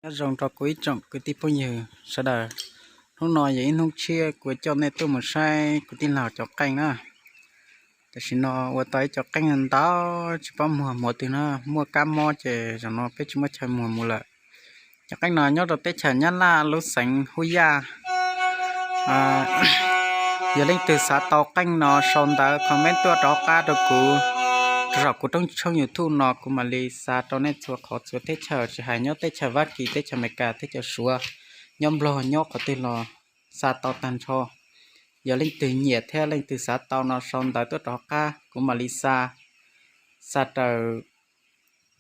Nyob zoo rau kuv ib tsoom kwv tij phooj ywg sawv daws. Hnub no yog ib hnub tshiab kuv coj nej tuaj mus saib kuv tij laug cov qeej na. Tam sim no ua tau ib co qeej ntau, tsis paub muag mus twg no, muaj kab mob ces zaum no peb tsis muaj chaw muag mus lawm. Cov qeej no nyob rau teb chaws Nyab Laj lub xeev Hub Yaj. Yog leej twg xav tau qeej no sau ntawv comment tuaj rov qab rau kuv, rau saum kuv roob tshooj YouTube no kuv mam li xa rau nej txhua qhov txhua teb chaws, tsis hais nyob teb chaws Vaj Kis, teb chaws Amelikas, teb chaws Suav, nyob Nplog, nyob qhov twg los xa tau tag nrho. Yog leej twg nyiam thiab leej twg xav tau no sau ntawv tuaj rov qab kuv mam li xa, xa raws,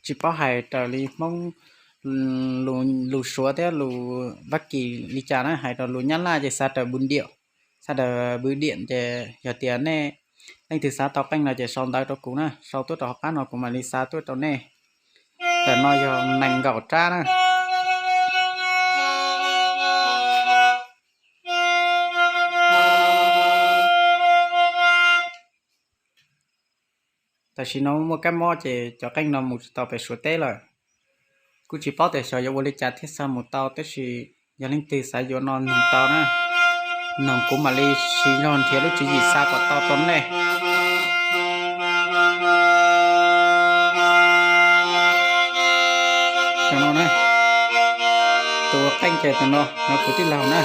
tsis paub hais raws li Hmoob lus Suav thiab lus Vaj Kis li cas na, hais rau lus Nyab Laj ces xa raws bù điện, xa raws bù điện ces yog tias nej leej twg xav tau qeej no ces sau ntawv rau kuv na, sau tuaj rau hauv qab no kuv mam li xa tuaj rau nej. Ntawm no yog nees nkaum rab na. Tam sim no muaj kab mob ces cov qeej no mus tsis tau pem Suav teb lawm. Kuj tsis paub tias xyov yuav ua li cas thiaj xa mus tau, tab sis yog leej twg xav yuav no noog tau na, noog kuv mam li siv zog nrhiav lub tswv yim xa kom tau rau nej. Cov no na, tus ua qeej ces tus no, no kuv tij laug na.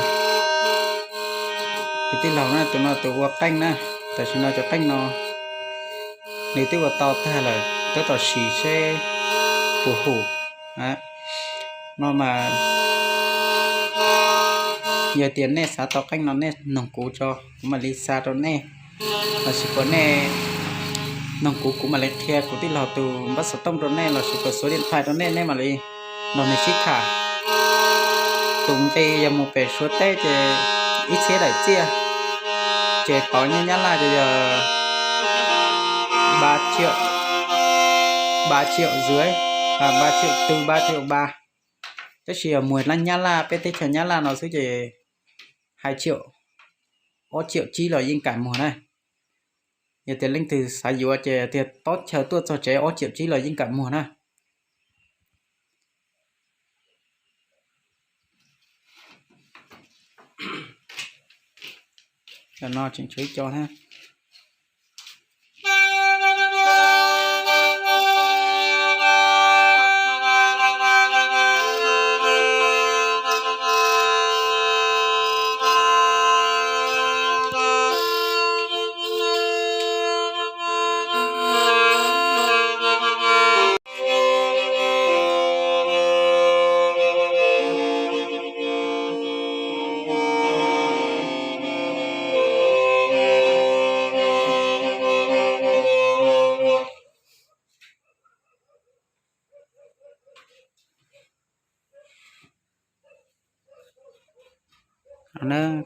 Kuv tij laug na, tus no tus ua qeej na. Tam sim no cov qeej no nws twb ua tau tag lawm, tab tom sim seb puas hum. No mas yog tias nej xav tau qeej no nej noog kuv tso, kuv mam li xa rau nej. Lossis kuv, nej noog kuv, kuv mam li qhia kuv tij laug tus npawb xov tooj rau nej, lossis kuv xuav điện thoại rau nej, nej mam li nrog nws sib tham. Tus nqi yog mus pem Suav teb ces ib txhiab daim txiaj, ces pauv nyob Nyab Laj ces yog ba triệu, ba triệu rưỡi, ba triệu tư, ba triệu ba. Tab sis yog mus Nyab Laj, peb teb chaws Nyab Laj no xwb ces hai triệu, ob triệu tsib los yeej kam muag na. Yog tias leej twg xav yuav ces tias teb chaws tuaj txog tsev ob triệu tsib los yeej kam muag na. Cov no tseem tshuav ib co thiab.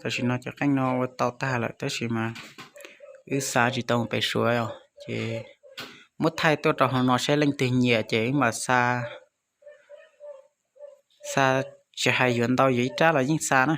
Tam sim no cov qeej no ua tau tag lawm tab sis mas wb xa tsis tau pem Suav os, ces muab thaij tuaj rau hauv no seb leej twg nyiam ces wb mam xa, xa, tsis hais yuav ntau yuav ib rab los yeej xa na.